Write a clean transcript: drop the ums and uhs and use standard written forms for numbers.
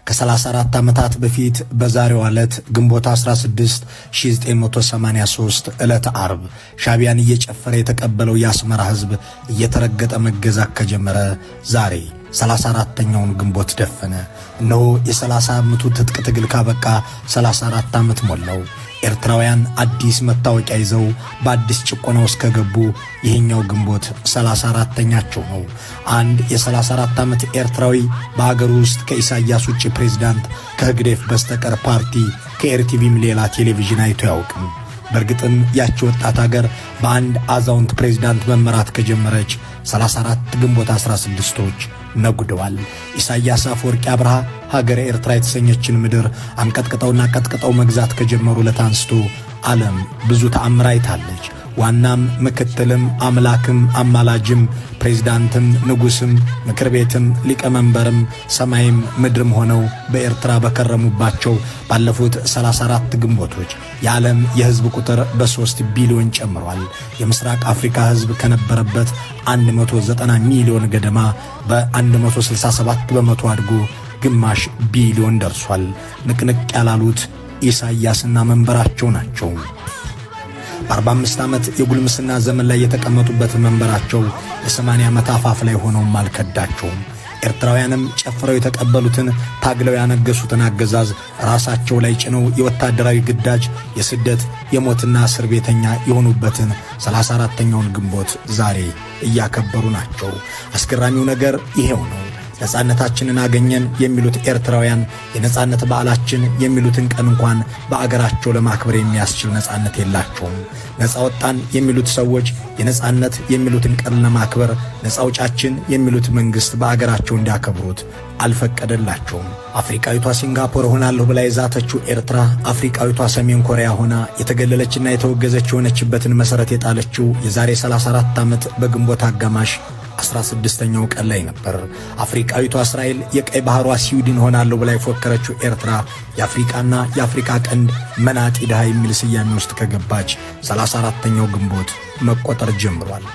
ከ34 ዓመታት በፊት በዛሬው ዕለት ግንቦት 16 1983 ዕለተ ዓርብ ሻዕቢያን እየጨፈረ የተቀበለው የአስመራ ሕዝብ እየተረገጠ መገዛት ከጀመረ ዛሬ 34ተኛውን ግንቦት ደፈነ። እነሆ የ30 ዓመቱ ትጥቅ ትግል ካበቃ 34 ዓመት ሞላው። ኤርትራውያን አዲስ መታወቂያ ይዘው በአዲስ ጭቆና ውስጥ ከገቡ ይሄኛው ግንቦት 34ተኛቸው ነው። አንድ የ34 ዓመት ኤርትራዊ በአገሩ ውስጥ ከኢሳያስ ውጭ ፕሬዝዳንት፣ ከህግደፍ በስተቀር ፓርቲ፣ ከኤርቲቪም ሌላ ቴሌቪዥን አይቶ አያውቅም። በእርግጥም ያቺ ወጣት አገር በአንድ አዛውንት ፕሬዝዳንት መመራት ከጀመረች 34 ግንቦት 16ቶች ነጉደዋል። ኢሳያስ አፈወርቂ አብርሃ ሀገረ ኤርትራ የተሰኘችን ምድር አንቀጥቅጠውና ቀጥቅጠው መግዛት ከጀመሩ ዕለት አንስቶ ዓለም ብዙ ተአምር አይታለች። ዋናም ምክትልም አምላክም አማላጅም ፕሬዝዳንትም ንጉሥም ምክር ቤትም ሊቀመንበርም ሰማይም ምድርም ሆነው በኤርትራ በከረሙባቸው ባለፉት 34 ግንቦቶች የዓለም የሕዝብ ቁጥር በ3 ቢሊዮን ጨምሯል። የምስራቅ አፍሪካ ሕዝብ ከነበረበት 190 ሚሊዮን ገደማ በ167% አድጎ ግማሽ ቢሊዮን ደርሷል። ንቅንቅ ያላሉት ኢሳያስና መንበራቸው ናቸው። በ45 ዓመት የጉልምስና ዘመን ላይ የተቀመጡበት መንበራቸው የ80 ዓመት አፋፍ ላይ ሆነውም አልከዳቸውም። ኤርትራውያንም ጨፍረው የተቀበሉትን፣ ታግለው ያነገሱትን አገዛዝ ራሳቸው ላይ ጭነው የወታደራዊ ግዳጅ፣ የስደት፣ የሞትና እስር ቤተኛ የሆኑበትን 34ተኛውን ግንቦት ዛሬ እያከበሩ ናቸው። አስገራሚው ነገር ይሄው ነው። ነጻነታችንን አገኘን የሚሉት ኤርትራውያን የነጻነት በዓላችን የሚሉትን ቀን እንኳን በአገራቸው ለማክበር የሚያስችል ነጻነት የላቸውም። ነጻ ወጣን የሚሉት ሰዎች የነጻነት የሚሉትን ቀን ለማክበር ነጻ አውጫችን የሚሉት መንግሥት በአገራቸው እንዲያከብሩት አልፈቀደላቸውም። አፍሪካዊቷ ሲንጋፖር ሆናለሁ ብላ የዛተችው ኤርትራ አፍሪካዊቷ ሰሜን ኮሪያ ሆና የተገለለችና የተወገዘች የሆነችበትን መሠረት የጣለችው የዛሬ 34 ዓመት በግንቦት አጋማሽ 16ኛው ቀን ላይ ነበር። አፍሪካዊቷ እስራኤል፣ የቀይ ባህሯ ስዊድን ሆናለሁ ብላ የፎከረችው ኤርትራ የአፍሪቃና የአፍሪካ ቀንድ መናጢ ድሃ የሚል ስያሜ ውስጥ ከገባች 34ተኛው ግንቦት መቆጠር ጀምሯል።